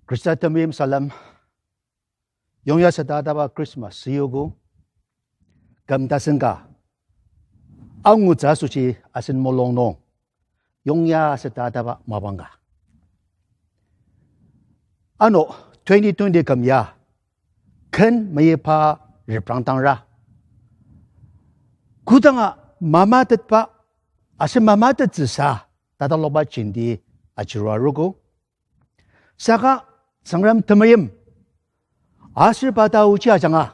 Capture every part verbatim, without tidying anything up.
Khrista temeim salem, yongya seta taba Christmas süyogo, küm tasen ka angutsü asoshi asen mulung nung, yongya seta taba mapang ka. Ano twenty twenty küm ya, ken meyipa reprangdangra. Kodanga mamatetba, aser mamatettsüsa tatalokba jenti ajurua arogo. Saka Tsüngrem temeim aser pa taochi ajanga,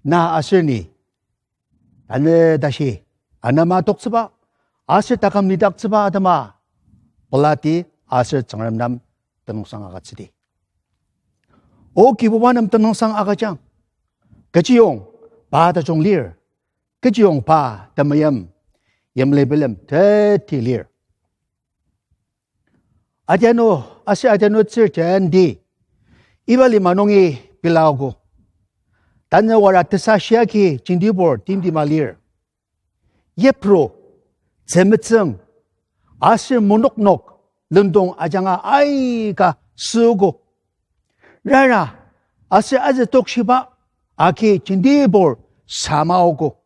na aser ni, tanü tashi, anema toktsüba, aser taküm lidaktsüba atema pelati aser Tsüngrem nem tenüngsang agütsüdi. O Kibuba nem tenüngsang agüjang. Kechiyong pa tajung lir, kechiyong pa temeim, yimli bilem teti lir. Adianu, aser adianu tsür jenti, iba lima nungi pelaogo. Tanü wara tesashiagi jentibur timtima lir. Yipru, tzümetsüng, aser monoknok, lendong ajanga aika süogo. Rara, aser azü tokshiba agi jentibur samaogo.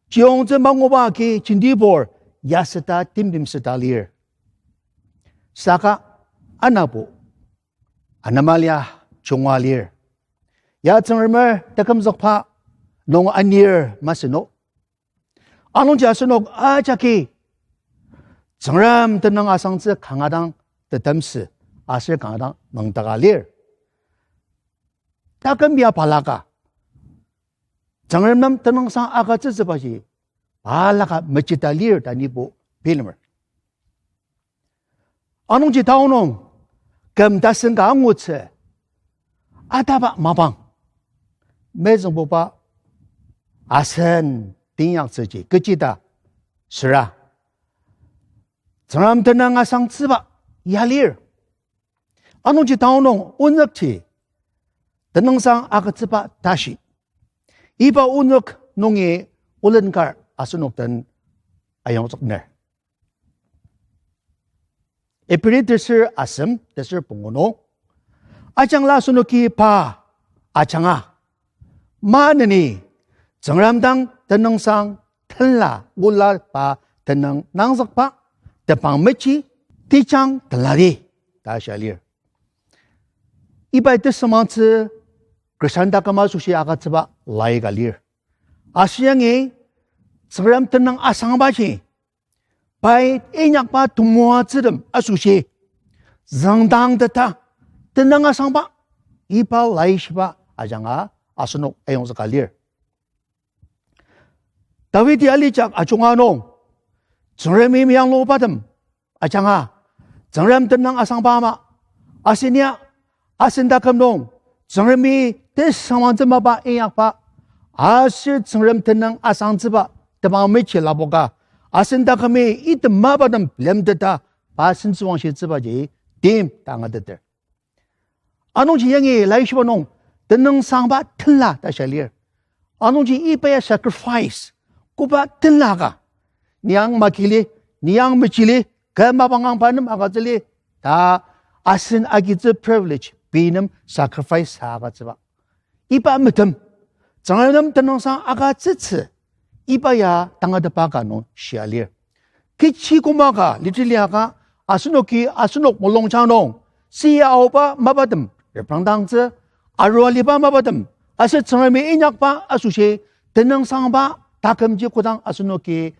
Chiyongtsü manguba agi jentibur yaseta timtimseta lir. Saka anabo anemalia junga lir. Ya Tsüngremer tekümzükba nung anir masü no. Anungji asenok ajaki Tsüngrem tenüng asangtsü kanga dang tetemsü aser kanga dang nüngdaka lir. Taküm ya balaka, Tsüngrem nem tenüngsang agütsütsübaji balaka mechita lir ta nibo bilemer. Anungji tao nung küm tasen ka angutsü ataba mapang, mezüngbuba asen teinyaktsüji kechi ta süra Tsüngrem tenüng asangtsüba ya lir. Anungji tao nung onükji tenüngsang agütsüba tashi. Iba onük nungi olen kar asenok den ayongzükner. Eberi teser asem, teser pungu nung, ajangla asenoki pa ajanga, maneni Tsüngrem dang tenüngsang tenla ola pa tenüng nangzükba tepang mechi tejang tenladi ta shia lir. Ibai tesümangtsü Khristan taküm asoshi agütsüba lai ka lir. Aser yangi Tsüngrem tenüng asangbaji pai inyakba temoatsütem asoshi züngdang teta tenüng asangba iba laishiba ajanga asenok ayongzüka lir. Dawidi alijak ajunga nung, Tsüngremi meyanglubatem ajanga, Tsüngrem tenüng asangba ama, asen ya, asen taküm nung, Tsüngremi tesüngmangtsü mapa inyakba, aser Tsüngrem tenüng asangtsüba temang mechi lapoka, asen takümi item mapatem bilemteta, pa sentsüwangshitsübaji tim ta angateter. Anungji yangi laishiba nung tenüngsangba tenla ta shia lir. Anungji iba ya sacrifice koba tenla ka, ni ang makili, ni ang mechili, kü mapang ang pa nem agütsüli ta asen agitsü privilege pei nem sacrifice sa agütsüba. Iba metem, Tsüngrem nem tenüngsang agütsütsü, iba ya tangatetba ka nung shia lir. Kechi koma ka liteliaka, asenoki asenok mulungjang nung sia aoba mapatem reprangdangtsü, arua aliba mapatem, aser Tsüngremi inyakba asoshi tenüngsangba takümji kodang asenoki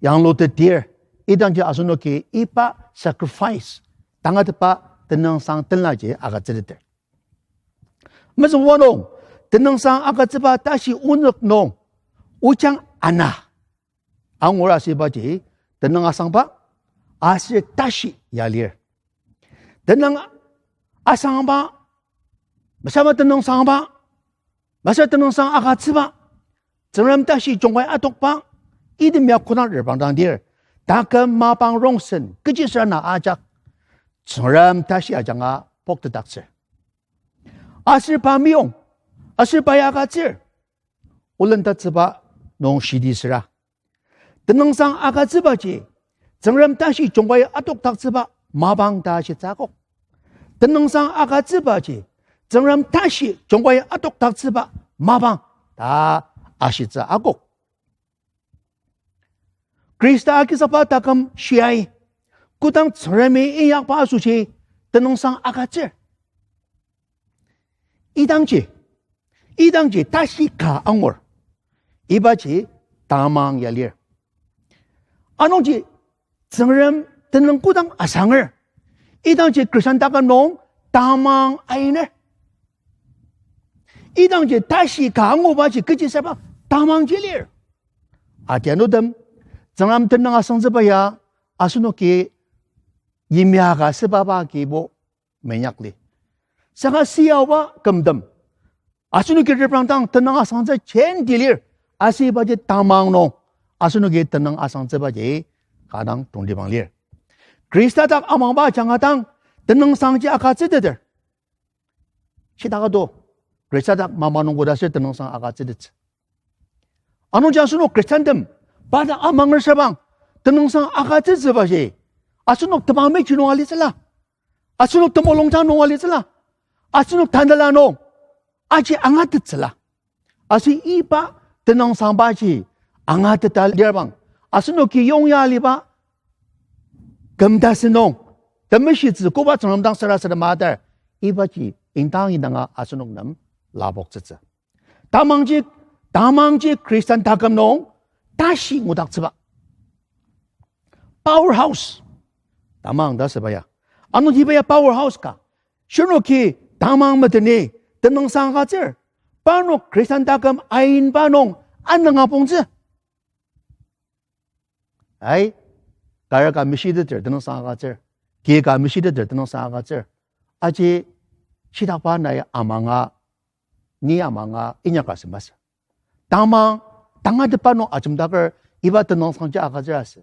yanglutetir, idangji asenoki iba sacrifice, tangatetba tenüngsang tenlaji agütsüteter. Mezüngbuba nung, tenüngsang agütsüba tashi onük nung, ojang ana angur asübaji tenüng asangba aser tashi ya lir. Tenüng asangba, mesama tenüngsangba, mesama tenüngsang agütsüba, Tsüngrem tashi jungkai atokba, item ya kodang reprangdangdir, taküm mapang rongsen kechisüra na ajak Tsüngrem tashi ajanga poktetdaktsür. Aser pa meyong, aser pa ya agütsür, olentettsüba nung shidi süra, tenüngsang agütsübaji Tsüngrem tashi jungkai atokdaktsüba mapang ta shitsü akok. tenüngsang agütsübaji, Tsüngrem tashi jungkai adokdaktsüba mapang ta ashitsü akok. Khrista agizükba taküm shiai, kodang Tsüngremi inyakba asoshi tenüngsang agütsür. Idangji, idangji tashi ka angur. Ibaji tamang ya lir. Anungji Tsüngrem tenüng kodang asanger, idangji Christian taküm nung tamang ainer. Idangji tashi ka angubaji kechisaba tamangji lir. Adianutem, Tsüngrem tenüng asangtsüba ya asenoki yimya ka sübaba kibo meinyakli. Saka siyaoba kümtem, asenoki reprangdang tenüng asangtsü jenti lir, aser ibaji tamang nung asenoki tenüng asangtsübaji kanga tongtibang lir. Khrista dak amangba ajanga dang tenüngsangji agütsüteter. Shidaka do, Khrista dak mama nung koda aser tenüngsang agütsütettsü. Anungji asenok Christiantem, pa dak amanger sabang, tenüngsang agütsütsübaji, asenok temang mechi nung alitsüla, asenok temulungjang nung alitsüla, asenok tanela nung aji angatettsüla. Aser iba tenüngsangbaji angateta lirbang, asenoki yongya aliba kümta sentong, temeshitsü koba Tsüngrem dang sarasadema atar, ibaji indang indanga asenok nem lapoktsütsü. Tamangji, tamangji Christian taküm nung tashi ngudaktsüba powerhouse. Tamang ta süba ya. Ano hiba ya powerhouse ka. Shirnoki tamang meteni tenüngsang agütsür. Parnok Christian taküm ainba nung anüng apongtsü. Ai, kar ka mishiteter tenüngsang agütsür. Ki ka mishiteter tenüngsang agütsür. Aji shidakba nai amanga, ni amanga inyaka sü masü. Tamang, tangatetba nung ajemdaker iba tenüngsangji agütsür asü.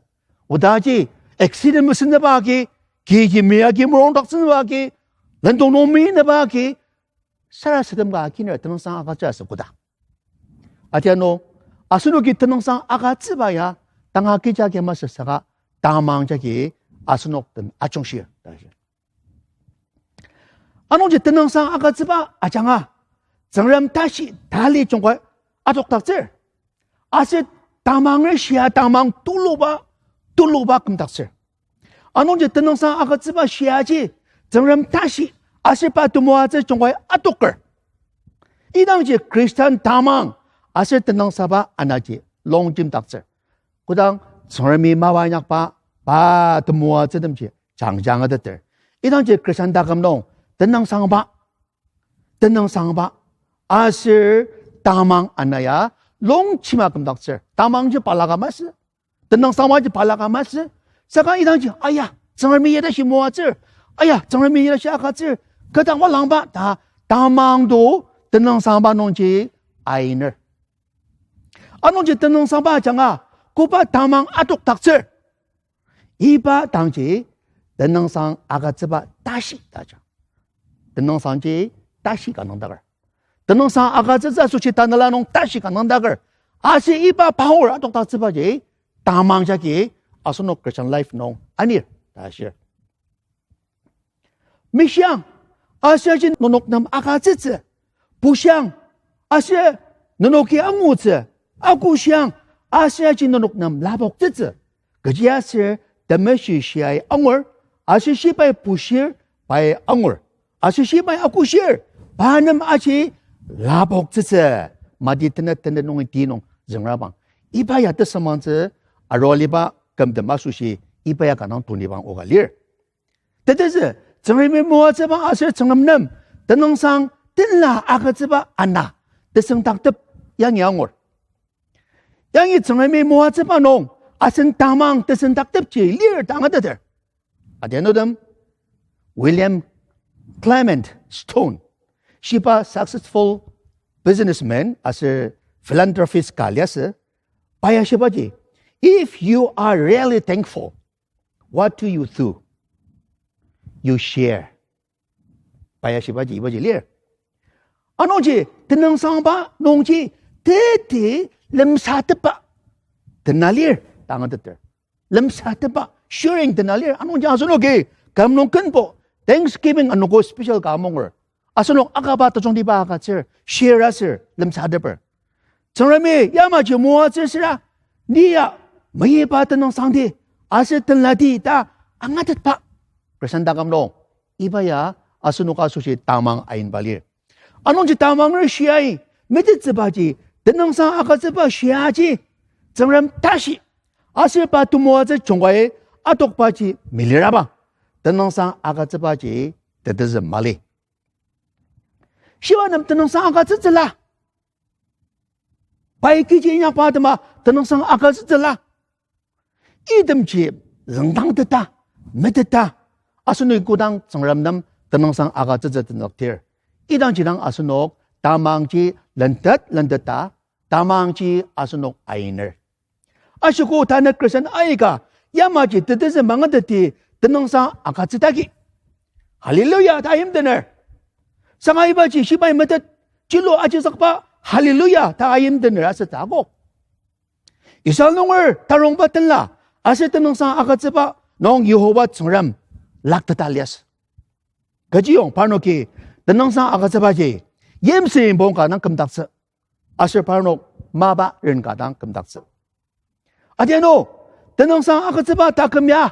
Oda aji accident mesünüba agi, ki yimya agi merongdaktsünüba agi, lendong nung minüba agi, sarasadem ka akiner tenüngsang agütsür asü koda. Adianu, asenoki tenüngsang agütsüba ya tanga kecha agi masü saka tamang jagi asenok den ajungshir ta shi. Anungji tenüngsang agütsüba ajanga, Tsüngrem tashi tali jungkai adokdaktsür. Aser tamanger shia tamang tuluba, tuluba kümdaktsür. Anungji tenüngsang agütsüba shiaji, Tsüngrem tashi aser pa temoatsü jungkai adoker. Idangji Christian tamang aser tenüngsangba anaji longjemdaktsür. Kodang Tsüngremi mapa inyakba, pa temoatsütemji jangjang ateter. Idangji Christian taküm nung tenüngsangba, tenüngsangba aser tamang ana ya longjema kümdaktsür. Tamangji balaka masü, tenüngsangbaji balaka masü. Saka idangji, aya, Tsüngremi ya tashi moatsür, aya, Tsüngremi ya tashi agütsür, kü dang balangba ta tamang to tenüngsangba nungji ainer. Anungji tenüngsangba ajanga koba tamang adokdaktsür. Iba dangji tenüngsang agütsüba tashi ta ajang. Tenüngsangji tashi ka nüngdaker. Tenüngsang agütsütsü asoshi tanela nung tashi ka nüngdaker. Aser iba power adokdaktsübaji tamang jagi asenok Christian life nung anir ta shir. Mishiang, aser aji nenok nem agütsütsü. Bushiang, aser nenoki angutsü. Akushiang, aser aji nenok nem lapoktsütsü. Kechiaser temeshi shiai angur, aser shibai bushir pai angur, aser shibai akushir pa nem aji lapoktsütsü. Mati tenet tenet nungi ti nung züngrabang. Iba ya tesümangtsü arua aliba kümtem asoshi iba ya kanga tongtibang oka lir. Tetezü, Tsüngremi moatsüba aser Tsüngrem nem tenüngsang tenla agütsüba ana tesüngdaktep yangi angur. Yangi Tsüngremi moatsüba nung asen tamang tesüngdaktepji lir ta angateter. Adianutem, William Clement Stone, shiba successful businessman aser philanthropist ka liasü, pa ya shibaji, if you are really thankful, what do you do? You share. Pa ya shibaji ibaji lir. Anungji tenüngsangba nungji teti lemsatepba tena lir ta angateter. Lemsatepba sharing tena lir. Anungji asenoki küm nung kenbo Thanksgiving anogo special ka amunger. Asenok akaba tajungtiba agütsür, share aser lemsateper. Tsüngremi yamaji moatsü süra, ni ya meyipa tenüngsangdi, aser tenladi ta angatetba. Khristan taküm nung, iba ya asenok asoshi tamang ainba lir. Anungji tamanger shiai, metettsübaji, tenüngsang agütsüba shiaji, Tsüngrem tashi, aser pa temoatsü jungkai atokbaji milirabang, tenüngsang agütsübaji tetezü mali. Shiba nem tenüngsang agütsütsüla. Pai kechi inyakba atema tenüngsang agütsütsüla. Itemji züngdangteta, meteta, asenok kodang Tsüngrem nem tenüngsang agütsütsü tenzüktir, idangji dang asenok tamangji lentet lenteta, tamangji asenok ainer. Ashiko tanü Christian aika, yamaji tetezü mangatetti tenüngsang agütsütagi. Hallelujah ta ayimtener. Saka ibaji shibai metet, chilo ajisakba, hallelujah ta ayimtener asütsü akok. Israel nunger tarongba tenla, aser tenüngsang agütsüba nung Yihova Tsüngrem lakteta liasü. Kechiyong parnoki tenüngsang agütsübaji, yimsüng bong ka dang kümdaktsü. Aser parnok mapa ren ka dang kümdaktsü. Adianu, tenüngsang agütsüba taküm ya,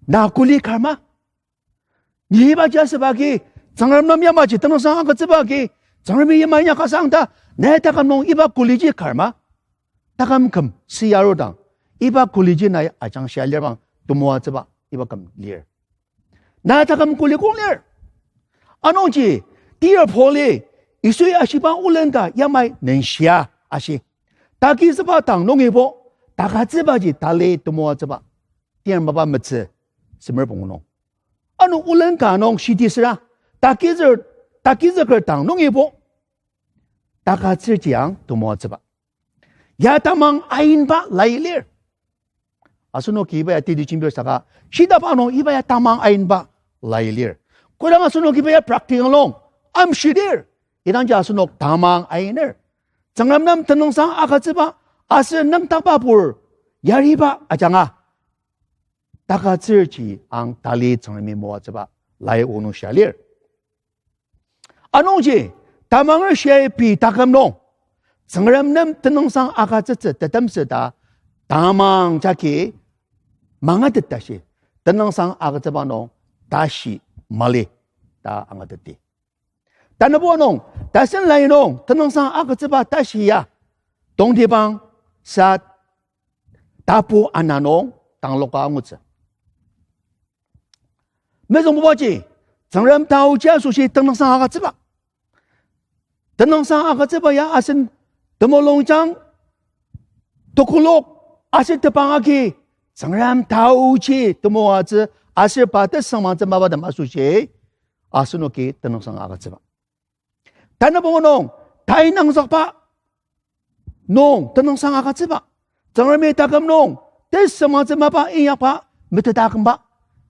na kuli karma? Ni ibaji asüba agi, Tsüngrem nem yamaji tenüngsang agütsüba agi, Tsüngremi yamai inyaka sang ta, ne taküm nung iba kuliji karma? Taküm küm, si arudang, iba kuliji nai ajangshia lirbang temoatsüba iba küm lir. Na taküm kuli kong lir. Anungji, tir Pauli, Yisui ashiba olen ka yamai nenshia ashi. Takizüba dang nungibo, takazübaji tali temoatsüba. Tir mapa metsü, semer pungu nung. Ano olen ka nung shiti süra, takizür, takizüker dang nungibo, takazürji ang temoatsüba. Ya tamang ainba lai lir. Asenoki iba ya teti jembir saka, shitaba nung iba ya tamang ainba lai lir. Kodang asenoki iba ya practical nung amshidir, idangji asenok tamang ainer. Tsüngrem nem tenüngsang agütsüba, aser nüngdakba pur yariba ajanga, takazürji ang tali Tsüngremi moatsüba lai onok shia lir. Anungji, tamanger shiai pei taküm nung, Tsüngrem nem tenüngsang agütsütsü tetemsü ta, tamang jagi mangatet tashi, tenüngsang agütsüba nung tashi mali ta angateti. Tanübo nung, tasen lai nung tenüngsang agütsüba tashi ya, tongtibang, sat, tapu ana nung tangloka angutsü. Mezüngbubaji, Tsüngrem taoji asoshi tenüngsang agütsüba. Tenüngsang agütsüba ya asen temulungjang, tekolak, aser tebang agi, Tsüngrem taoji temoatsü, aser pa tesüngmangtsü mapatem asoshi, asenoki tenüngsang agütsüba. Tanübo nung, tai nangzükba nung tenüngsang agütsüba. Tsüngremi taküm nung, tesüngmangtsü mapa inyakba, meteta kümba.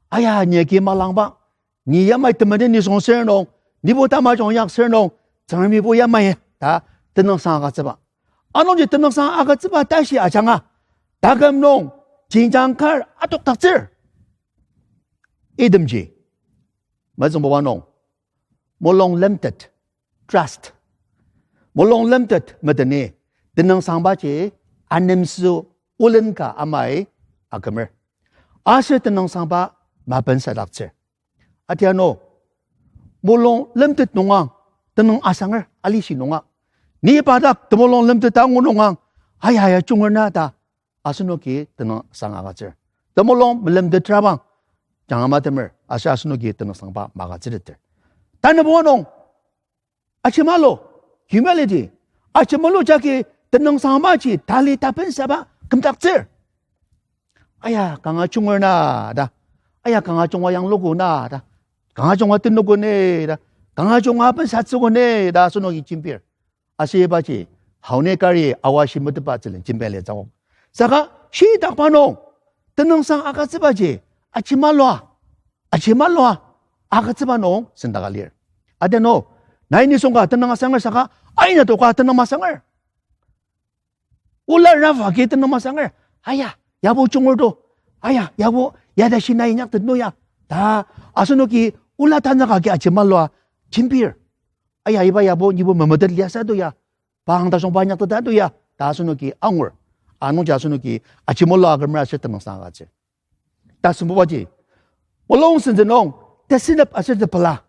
Aya, ni agi malangba. Ni yamai temenen nisung sür nung, nibo tamajung inyak sür nung, Tsüngremibo yamai ta tenüngsang agütsüba. Anungji tenüngsang agütsüba tashi ajanga, taküm nung jenjang kar atokdaktsür. Itemji, mezüngbuba nung, mulung lemtet, trust. Mulung lemtet meteni, tenüngsangbaji anemsü olen ka amai akümer. Aser tenüngsangba mapensadaktsür. Atiano, mulung lemtet nungang, tenüng asanger, alishi nunga. Ni pa dak temulung lemtet angu nungang, aya, aya, junger na ta, asenoki tenüngsang agütsür. Temulung melemtetrabang, jangama temer, aser asenoki tenüngsangba magütsüteter. Tanübo nung, achimalo, humility, achimalo jagi tenüngsangbaji tali tapensaba kümdaktsür. Aya, kanga junger na ta. Aya, kanga junga yanglugo na ta. Kanga junga tenugo ne ta. Kanga junga pensatsügo ne ta asenoki jembir. Aser ibaji, haone kari awashi metetba tsülen jembi alitsü. Saka, shitakba nung, tenüngsang agütsübaji, achimalua, achimalua, agütsüba nung sendaka lir. Ateno, nai nisung ka tenüng asanger saka, aina toka tenüng masanger. Ola rava agi tenüng masanger. Aya, yabo junger to. Aya, yabo, ya tashi nai inyaktet no ya. ta asenoki ola tanaka agi ajemalua jembir. Aya, iba yabo nibo memetet liasü to ya, pa ang tajungba inyakteta to ya ta asenoki angur. Anungji asenoki ajemalua akümer aser tenüngsang agütsür. Tasembubaji, mulung sentsü nung, tesenep aser tepela,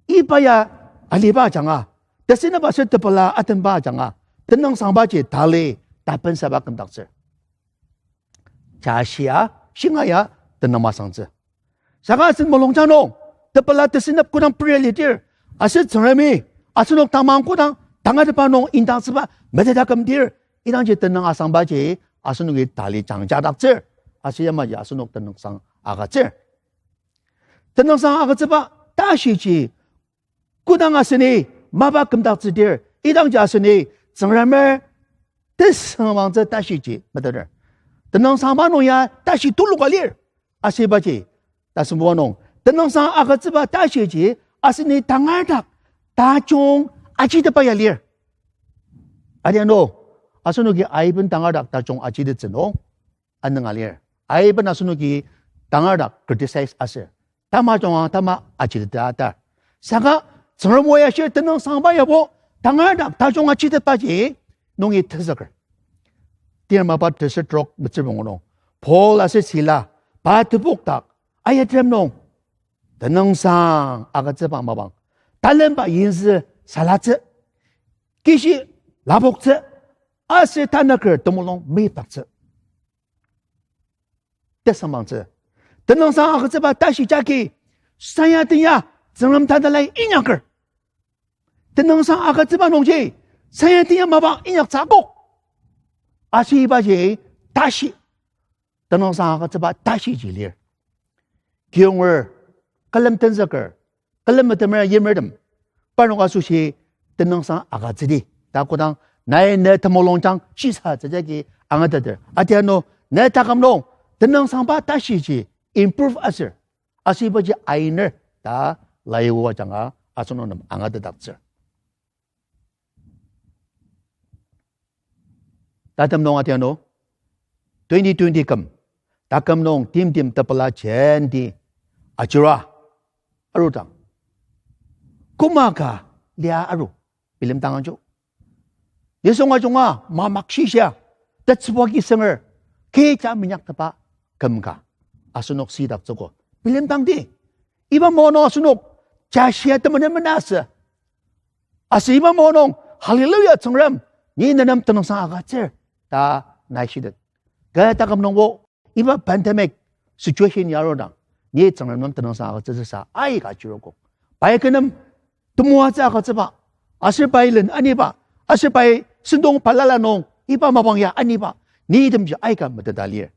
iba ya aliba ajanga, tesenep aser tepela atenba ajanga, tenüngsangbaji tali tapensaba kümdaktsür. Jashia, shinga ya, tenüng masangtsü. Saka asen mulungjang nung, tepela tesenep kodang peria lidir, aser Tsüngremi asenok tamang kodang tangatetba nung indangtsüba meteta kümdir, idangji tenüng asangbaji asenoki tali jangjadaktsür, aser yamaji asenok tenüngsang agütsür. Tenüngsang agütsüba tashiji kodang aseni mapa kümdaktsüdir, idangji aseni Tsüngremer tesüngmangtsü tashiji meteter. Tenüngsangba nung ya tashi tuluka lir. Aser ibaji, tasembuba nung, tenüngsang agütsüba tashiji aseni tangar dak tajung ajitetba ya lir. Adianu, asenoki aiben tangar dak tajung ajitettsü nung anünga lir. Aiben asenoki tangar dak criticize aser tamajunga tama ajiteta atar. Saka Tsüngrem o ya shir tenüngsangba yabo tangar dak tajung ajitetbaji nungi tenzüker. Tir mapa teser trok metsür pungu nung, Paul aser Sila, pa tebok dak ayatrem nung, tenüngsang agütsüba mapang, talenba yinzü salatsü, kishi lapoktsü, aser tanüker temulung meyipdaktsü. Tesüngmangtsü. Tenüngsang agütsüba tashi jagi, sanya tenya, Tsüngrem tanelai inyaker. Tenüngsang agütsüba nungji, sanya tenya mapang inyaktsü akok. Aser ibaji tashi, tenüngsang agütsüba tashiji lir. Kiyonger, külem tenzüker, külem metemer yimertem, parnok asoshi tenüngsang agütsüdi ta kodang nai ne temulungjang shisatsü jagi angateter. Adianu, ne taküm nung tenüngsangba tashiji improve aser, aser ibaji ainer ta lai o ajanga asenok nem angatetdaktsür. Tatem nung adianu, twenty twenty küm, taküm nung timtem tepela jenti ajura arudang, koma ka lia aru bilemdang angju. Nisung ajunga mamak shishia, tetsübu agi sünger, kecha minyaktepa küm ka asenok sidaktsüogo. Bilemdangdi, iba mano asenok jashia temenen mena asü. Aser iba mano nung, Hallelujah, Tsüngrem, ni nenem tenüngsang agütsür ta nai shitet. Kü taküm nungbo, iba pandemic situation ya arudang, ni Tsüngrem nem tenüngsang agütsütsüsa aika chirogo. Pai kü nem temoatsü agütsüba, aser pai len aniba, aser pai sentong balala nung iba mapang ya aniba, ni itemji aika meteta lir.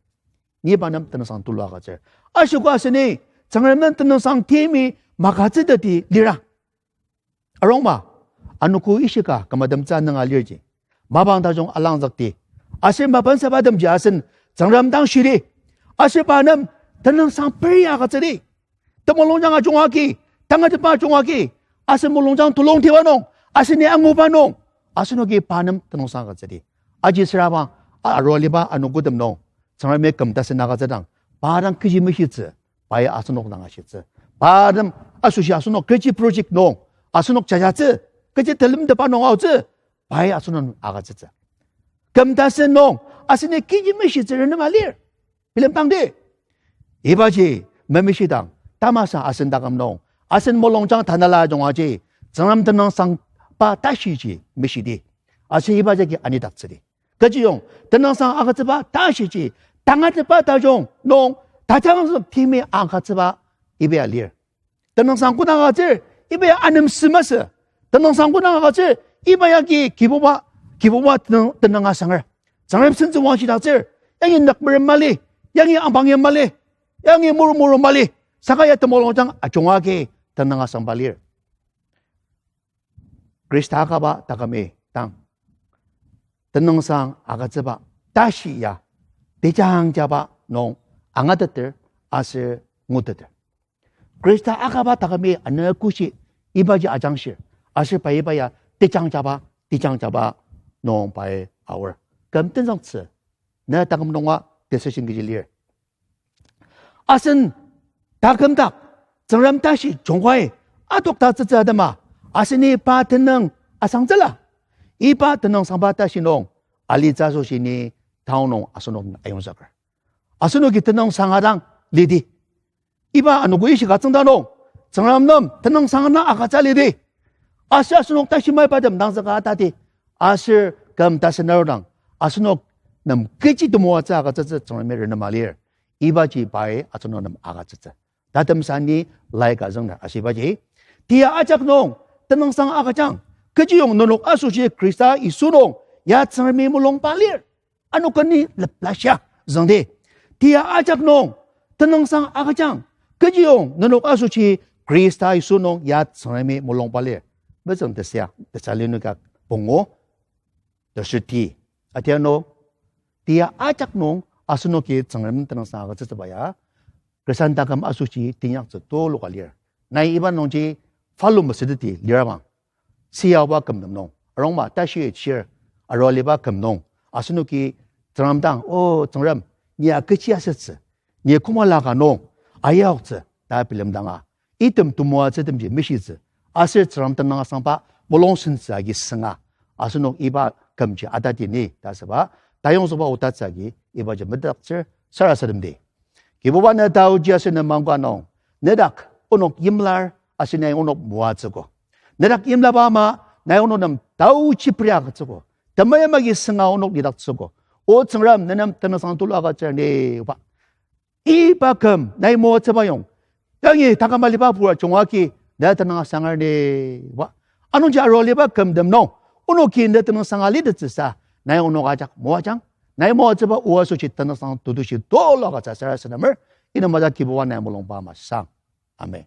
Ni pa nem tenüngsang tulu agütsür. Aser ko aseni, Tsüngrem nem tenüngsang temi magütsüteti lira. Arungma, anogo ishika kümatemtsü nunga lirji, mapang tajung alangzükdi, aser mapensabatemji asen Tsüngrem dang shiri, aser pa nem tenüngsang peri agütsüdi. Temulungjang ajunga agi, tangatetba ajunga agi, asen mulungjang tulungtiba nung, aseni anguba nung, asenoki pa nem tenüngsang agütsüdi. Aji sürabang, a- arualiba anogotem nung, Tsüngremi küm tasen agütsüdang, pa dang kechi meshitsü, pai asenok dang ashitsü. Pa nem asoshi asenok kechi project nung, asenok jajatsü, kechi telemtetba nung aotsü, pai asenok agütsütsü. Küm tasen nung, aseni kechi meshitsü renem alir. Bilemdangdi, ibaji memeshidang, tamasa asen taküm nung, asen mulungjang tanela jungaji, Tsüngrem tenüngsangba tashiji meshidi. Aser iba jagi anidaktsüdi. Kechiyong, tenüngsang agütsüba tashiji, tangatetba tajung nung, tajangzük temi agütsüba iba ya lir. Tenüngsang kodang agütsür, iba ya anemsü masü. Tenüngsang kodang agütsür, iba yagi Kibuba, Kibuba tenüng, tenüng asanger. Tsüngrem sentsü wangshidaktsür, yangi nükmerem mali, yangi angpang ya mali, yangi muru muru mali, saka ya temulungjang ajunga agi tenüng asangba lir. Khrista akaba takümi dang, tenüngsang agütsüba tashi ya tejangjaba nung angateter aser nguteter. Khrista akaba takümi anogoshi ibaji ajangshir, aser pai iba ya tejangjaba, tejangjaba nung pai aor. Küm tenzüktsü, ne taküm nunga decision kechi lir. Asen taküm dak, Tsüngrem tashi jungkai adoktatsütsü atema, aseni pa tenüng asangtsüla. Iba tenüngsangba tashi nung, alitsü asoshi ni town nung asenok ayongzüker. Asenoki tenüngsang adang lidi. Iba anogo ishika tsüngda nung, Tsüngrem nem tenüngsang ana agütsü lidi. Aser asenok tashi maibatem dangzüka atati. Aser küm tasen arudang, asenok nem kechi temoatsü agütsütsü Tsüngremi renema lir. Ibaji pai asenok nem agütsütsü. Tatem sani laika züngner ashibaji. Tia ajak nung, tenüngsang agüjang. Kechiyong nenok asoshi Khrista Yisu nung, ya Tsüngremi mulungba lir. Ano kani leplashia züngdi. Tia ajak nung, tenüngsang agüjang. Kechiyong nenok asoshi Khrista Yisu nung ya Tsüngremi mulungba lir. Mezüng tesia, Thessalonika pungu, teserti. Atiano, tia ajak nung asenoki Tsüngrem tenüngsang agütsütsüba ya, Khristan taküm asoshi teinyaktsü tuluka lir. Nai iba nungji follow masüteti lirabang. Siyaoba kümtem nung, arongma tashi shir, arua aliba küm nung, asenoki Tsüngrem dang, O Tsüngrem, ni ya kechi asütsü, ni koma laka nung ayoktsü ta bilemdanga, item temoatsütemji mishitsü, aser Tsüngrem tenüng asangba mulung sentsü agi sünga, asenok iba kümji atati ni ta asüba, tayongzükba otatsü agi ibaji metetdaktsür sarasademdi. Kibuba ne taoji aser ne mangka nung, nedak onok yimlar aser nai onok moatsüogo. Nedak yimlaba ama nai onok nem taoji priaktsüogo. Temeim agi sünga onok lidaktsüogo. O Tsüngrem, ne nem tenüngsang tulu agütsür ni, oba. Iba küm nai moatsüba yong, yangi taküm aliba pura jungaki ne tenüng asangar ni, oba. Anungji arua aliba kümtem nung, onoki ne tenüngsang alitettsüsa, nai onok ajak moajang, nai moatsüba o asoshi tenüngsang tetushi tulu agütsü sarasademer, item ajak Kibuba nai mulungba ama sang. Amen.